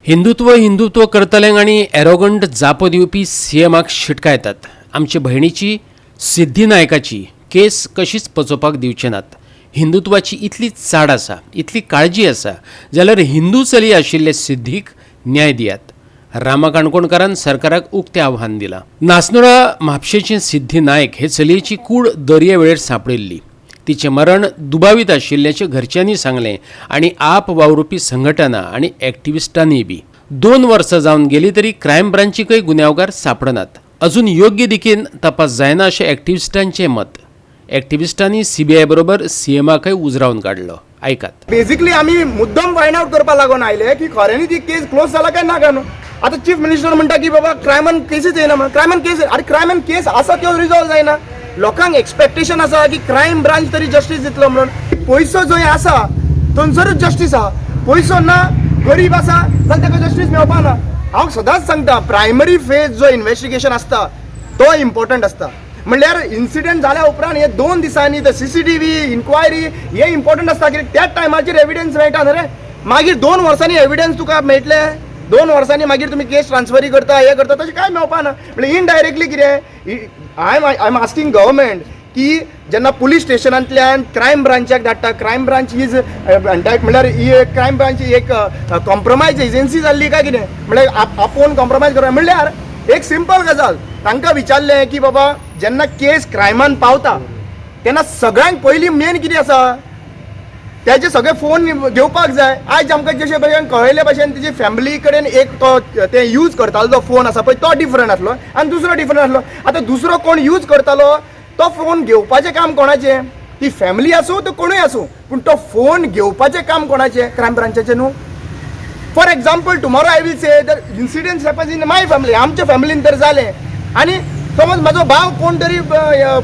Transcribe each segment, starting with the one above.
हिंदुत्व हिंदुत्व करतल्यांक आनी एरोगंट जापो दिवपी सीएमाक शिटकायतात. आमचे भयणीची, सिद्धी नायकाची केस कशीच पचोवपाक दिवचे नात. हिंदुत्वाची इतली चाड आसा, इतली काळजी आसा जाल्यार हिंदू चली आशिल्ले सिद्धीक न्याय दियात. रामा काणकोणकारान सरकाराक उक्तें आव्हान दिलां. नासनोळा म्हापशेचे सिद्धी नायक हे चलयेची कूड दर्यावेळेर सांपडिल्ली. तिचें मरण दुबावीत आशिल्ल्याचें घरच्यांनी सांगलें आनी आप वावरुपी संघटना आनी एक्टिविस्टांनीय बी. 2 वर्सां जावन गेली तरी क्रायम ब्रांचीकय गुन्यांवकार सापडनात. अजून योग्य दिकेन तपास जायना अशें एक्टिविस्टांचें मत. एक्टिविस्टांनी सीबीआय बरोबर सीएमाकय उजरावन काडलो. आयकात. बेसिकली आमी मुद्दम फायंड आउट करपाक लागून आयले की खऱ्यांनी ती केस क्लोज जाला काय ना. काय न्हू, आतां चीफ मिनिस्टर म्हणटा की बाबा, क्रायमान केसीच येयना म्हणून. क्रायमान केस, अरे, क्रायमान केस आसा त्यो रिजॉल्व जायना. लोकांक एक्सपेक्टेशन आसा की क्रायम ब्रांच तरी जस्टीस दितलो म्हणून. पयसो जंय आसा थंयसरूच जस्टीस आहा. पयसो ना, गरीब आसा जाल्यार ताका जस्टीस मेळपा ना. हांव सदांच सांगता, प्रायमरी फेज जो इन्वेस्टिगेशन आसता तो इम्पॉर्टंट आसता. म्हणल्यार इन्सिडंट जाल्या उपरांत हे 2 दिसांनी ते सीसीटीव्ही इन्क्वायरी हे इम्पॉर्टंट आसता, कित्याक त्याच टायमाचेर एविडन्स मेळटा न्हू रे. मागीर 2 वर्सांनी एविडन्स तुका मेळटले? 2 वर्सांनी मागीर तुमी केस ट्रान्सफरी करता, हे करता, तशें कांय मेळपा ना. म्हणल्यार इनडायरेक्टली कितें I am asking government की जेन्ना पुलीस स्टेशनांतल्यान क्रायम ब्रांचाक धाडटा, क्रायम ब्रांच is म्हणल्यार ही एक क्रायम ब्रांच एक कॉम्प्रोमायज एजन्सी जाल्ली काय कितें? म्हणल्यार आपोवन कॉम्प्रोमायज करप. म्हणल्यार एक सिंपल गजाल तांकां विचारलें की बाबा, जेन्ना केस क्रायमान पावता तेन्ना सगळ्यांत पयलीं मेन कितें आसा, त्याचे सगळे फोन घेवपाक जाय. आयज आमकां जशे भशेन कळयले भशेन, तेजी फॅमिली कडेन एक तो ते यूज करतालो जो फोन आसा पळय, तो डिफरंट आसलो आनी दुसरो डिफरंट आसलो. आतां दुसरो कोण यूज करतालो तो फोन घेवपाचें काम कोणाचें? ती फॅमिली आसूं, तो कोणूय आसूं, पूण तो फोन घेवपाचें काम कोणाचें? क्रायम ब्रांचाचें न्हू? For example, tomorrow I will say the incident happens in my family. आमच्या फॅमिलीन तर जालें आनी समज म्हजो भाव कोण तरी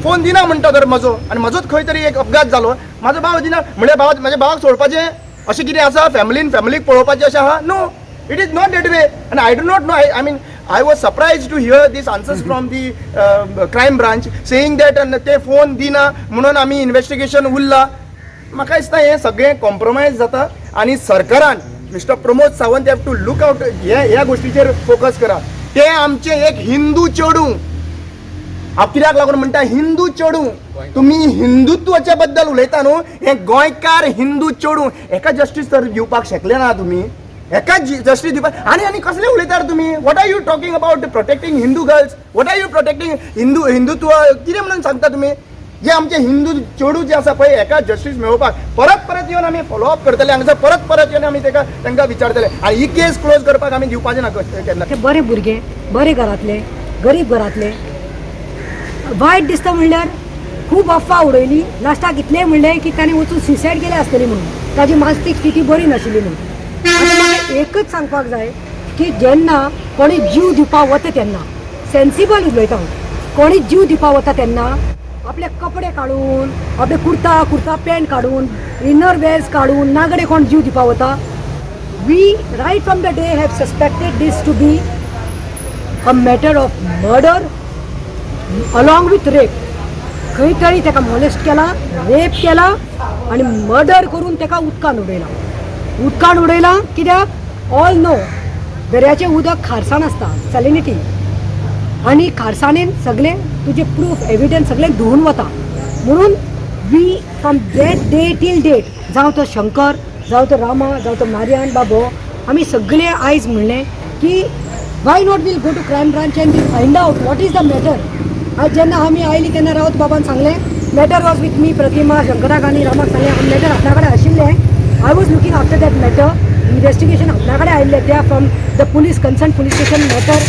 फोन दिना म्हणटा तर म्हजो आनी म्हजोच खंय तरी एक अपघात जालो, म्हाजो भाव दिना म्हणल्यार भाव म्हाज्या भावाक सोडपाचें अशें कितें आसा? फॅमिलीन फॅमिलीक पळोवपाचें अशें आहा? No, it is not that way. आनी I do not know, I mean, I was surprised to hear these answers from the crime branch saying that ते फोन दिना म्हणून आमी इन्वेस्टिगेशन उरला. म्हाका दिसता हें सगळें कॉम्प्रोमायज जाता आनी सरकारान, mister Pramod Sawant have to look out, हे ह्या गोष्टीचेर फोकस करा. ते आमचे एक हिंदू चेडूं. हांव कित्याक लागून म्हणटा हिंदू चेडूं? तुमी हिंदुत्वाच्या बद्दल उलयता न्हू, हे गोंयकार हिंदू चेडूं एका जस्टीस तर दिवपाक शकले ना तुमी. एका जस्टीस दिवपाक आनी कसले उलयतात तुमी? What are you talking about protecting Hindu girls? What are you protecting Hindu Hindutva? कितें म्हणून सांगता तुमी? जे आमचे हिंदू चेडूं जे आसा पळय, एका जस्टीस मेळोवपाक परत परत येवन आमी फॉलो अप करतले हांगासर. परत परत येवन आमी ताका तांकां विचारतले आनी ही केस क्लोज करपाक आमी दिवपाचे ना केन्ना. ते बरे भुरगे, बरे घरांतले, गरीब घरांतले. वायट दिसता म्हणल्यार खूब अफवा उडयली. लास्टाक इतलें म्हणलें की ताणें वचून सुसायड केल्या आसतली म्हणून, ताजी मानसीक स्थिती बरी नाशिल्ली म्हणून. आतां म्हाका एकच सांगपाक जाय की जेन्ना कोणी जीव दिवपाक वता तेन्ना, सेन्सिबल उलयता हांव, कोणी जीव दिवपाक वता तेन्ना आपले कपडे काडून, आपले कुर्ता पॅन्ट काडून, इनर वेअर्स काडून नागडे कोण जीव दिवपाक वता? We right from the day have suspected this to be a matter of murder along with rape. खंय तरी ताका मोलेस्ट केला, रेप केला आनी मर्डर करून ताका उदकान उडयला. उदकान उडयला कित्याक? ऑल नो, दर्याचें उदक खारसाण आसता, सॅलिनिटी, आनी खारसाणेन सगळें तुजें प्रूफ, एविडन्स सगळें धुवून वता. म्हणून we from that day till date, जावं तो शंकर, जावं तो रामा, जावं तो मारियान बाबो, आमी सगळे आयज म्हणलें की why not we'll go to crime branch and we'll find out what is the matter. आयज जेन्ना आमी आयली तेन्ना रावत बाबान सांगलें, matter was with me. प्रतिमा, शंकराक आनी रामाक सांगलें, मॅटर आपल्या कडेन आशिल्लें. I was looking after that matter. Investigation आपल्या कडेन आयिल्लें त्या from the police concern police station, matter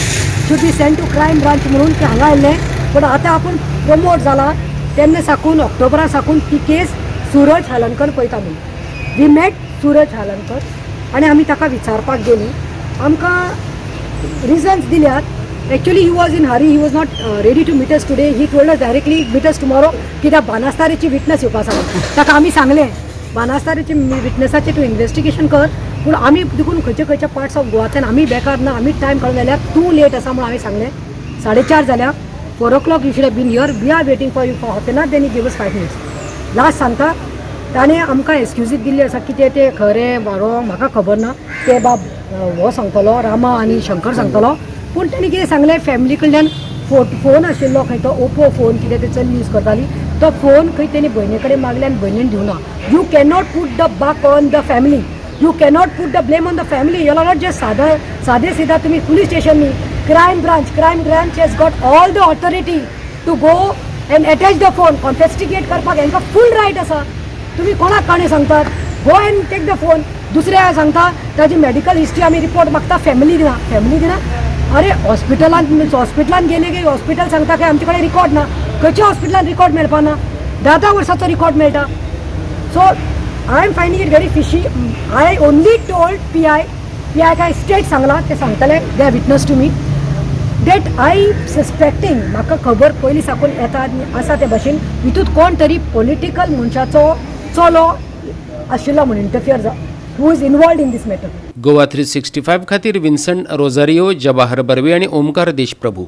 should be send to crime branch म्हणून ते हांगा आयिल्लें. पूण आतां आपूण प्रमोट जाला तेन्ना साकून, ऑक्टोबरा साकून ती केस सुरज हालनकर पळयता म्हणून. We met Suraj Halankar आनी आमी ताका विचारपाक गेलीं. आमकां रिजन्स दिल्यात. Actually he was in hurry, he was not ready to meet us today. He told us directly, meet us tomorrow, कित्याक बानास्तारेची विटनस येवपा आसा. ताका आमी सांगलें, बानास्तारेची विटनसाचें तूं इन्वेस्टिगेशन कर, पूण आमी देखून खंयच्या खंयच्या पार्ट्स ऑफ गोवांतल्यान आमी बेकार ना, आमी टायम काडून जाल्यार तूं लेट आसा म्हणून हांवें सांगलें. 4:30 जाल्या. 4 o'clock you should have been here. We are waiting for you for half an hour. Then you give us 5 minutes. Last सांगता. ताणें आमकां एक्सक्युजीस दिल्ली आसा कितें तें खरें रोंग म्हाका खबर ना. ते बाब हो सांगतलो, रामा आनी शंकर सांगतलो. पूण ताणें कितें सांगलें, फॅमिली कडल्यान फोन आशिल्लो खंय तो ओप्पो फोन कितें ते चली यूज करताली, तो फोन खंय तेणी भयणी कडेन मागले आनी भयणीन दिवना. You cannot put the buck on the family, you cannot put the blame on the family. You not just सादा सादे सिधा तुमी पुलीस स्टेशन न्ही, crime branch, crime branch has got all the authority to go and attach the phone, confiscate करपाक हेंकां फूल right आसा. तुमी कोणाक काणी सांगतात? Go and take the phone. दुसरे सांगता ताजी मेडिकल हिस्ट्री आमी रिपोर्ट मागता, फॅमिली दिना, फॅमिली दिना. अरे हॉस्पिटलान हॉस्पिटलान गेले की हॉस्पिटल सांगता की आमचे कडेन रिकॉर्ड ना. खंयच्या हॉस्पिटलान रिकॉर्ड मेळपा ना? 10 10 वर्साचो रिकॉर्ड मेळटा. So I am finding it very fishy. I only told PI, PI काय स्टेट सांगला ते सांगतले, they are witness to me that I suspecting. म्हाका खबर पयलीं साकून येता आनी आसा ते भाशेन हितूंत कोण तरी पॉलिटिकल मनशाचो चलो आशिल्लो म्हणून interfere, who is involved in this matter. Goa 365 खातीर विन्सन रोजारियो, जवाहर बर्वे आणि ओमकार देशप्रभू.